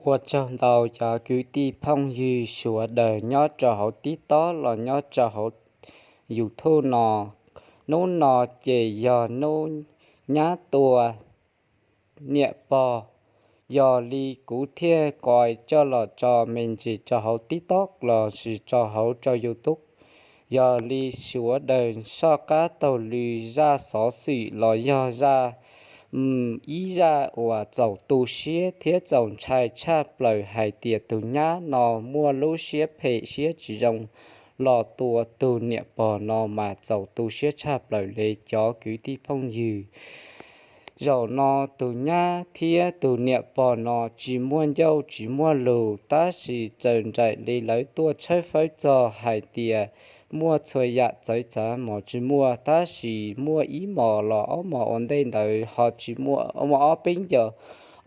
Ua tsaug ntau cov kwv tij phooj ywg sawv daws nyob rau hauv TikTok los nyob rau hauv YouTube no. Hnub no ces yog hnub nyab tua niam pog, yog li kuv thiaj kuj coj los tso me ntsis rau hauv TikTok los sis rau hauv rau YouTube. Yog li sawv daws soj qab taug lw zaj xov xwm los yog zaj ib zaj uas txaus tu siab thiab txaus ntshai tshaj plaws hais tias tus nyab no muaj lub siab phem siab tsis zoo los tua tus niam pog no mas txaus tu siab tshaj plaws li cov kwv tij phooj ywg. Zaum no tus nyab thiab tus niam pog no tsis muaj ncauj tsis muaj lus, tab sis txawm nraim li lawv tuaj tshawb fawb txog hais tias muaj txhua yam txawv txav mos tsis muaj, tab sis muaj ib mos los ob mos ua ntej ntawd ho tsis muaj, muaj ob peb ncaws,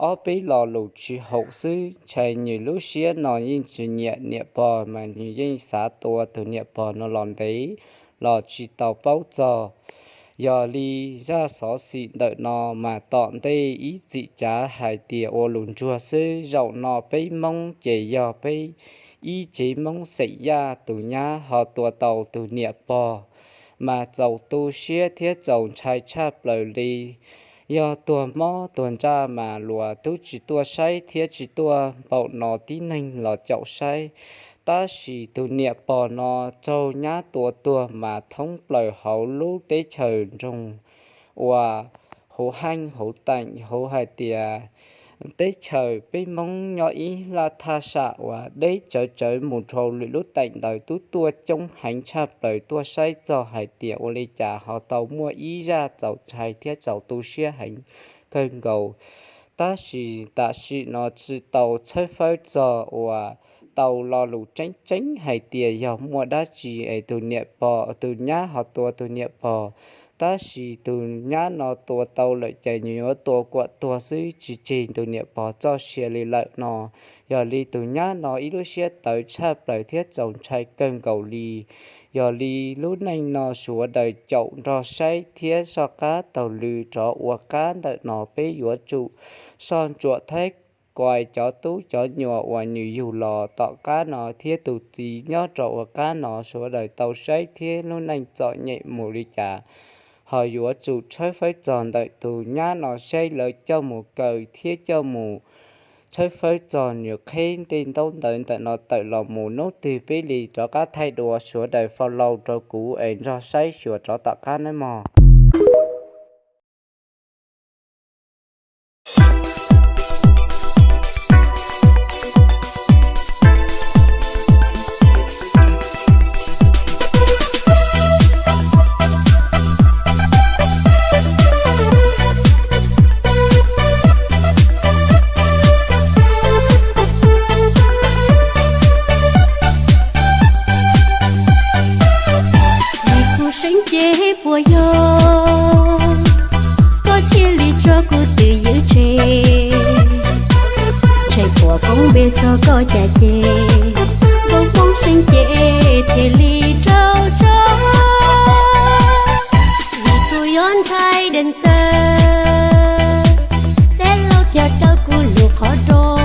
ob peb lo lus tsis haum xwb. Ntshai nws lub siab no yeej tsis nyiam niam pog mas nws yeej xav tua tus niam pog no los ntev los tsis tau paub txog. Yog li zaj xov xwm ntawm no mas tom ntej ib txwm cav hais tias ua lus ntsuag xwb. Zaum no peb Hmoob ces yog peb ib tsev Hmoob xeem Yaj, tus nyab ho tua tau tus niam pog mas txaus tu siab thiab txaus ntshai tshaj plaws li. Yog tuag mob tuag ntsaj mas luag twb tsis tuaj saib thiab tsis tuaj npaum no tib neeg los caum saib. Tab sis tus niam pog no raug nyab tua tuag mas thoob plaws hauv lub teb chaws nroog uas huv heej huv teem huv hais tias teb chaws peb Hmoob nyob ib laj thaj sam uas deb tsawv tsawv mus rau lwm lub teem ntawd twb tuaj coob heev tshaj plaws tuaj saib txog hais tias ua li cas ho tau muaj ib zaj txaus ntshai thiab txaus tu siab heev kawg nkaus. Tab sis tam sim no tsis tau tshawb fawb txog uas tau lo lus tseeb tseeb hais tias yog muaj dab tsi es tus niam pog, tus nyab ho tua tus niam pog. Tab sis tus nyab no tua tau lawm ces nws yuav tua kom tuag xwb tsis tseg tus niam pog txoj sia li lawm no. Yog li tus nyab no ib lub siab tawv tshaj plaws thiab txaus ntshai kawg nkaus li. Yog li lub neej no sawv daws caum nrog saib thiab soj qab taug lw rov ua qab ntawm no peb yuav tsum soj ntsuam thaib kuas cov tub cov nyuam uas nws yug los tom qab no thiab tus txiv nyob rau ua qab no sawv daws tau saib thiab lub neej txom nyem mus li cas. Ho yuav tsum tshawb fawb txog ntawm tus nyab no saib lawv coj mus kaw thiab coj mus tshawb fawb txog nws qheb tej ntaub ntawv ntawm no tawm los mus, hnub twg peb li rov qab thaij dua. Sawv daws follow rau kuv es nrog saib xyuas rov tom qab nawb mog. Kuv seev ces puas yog koj thiaj li tso kuv twb ywm tseg? Ntshe puas koob npe txog koj cas ces koj poob seev ces thiaj li rau tso. Vim kuv yuav ntshai dees xawb, teb laug thiaj kaw kuv lub qhov rooj.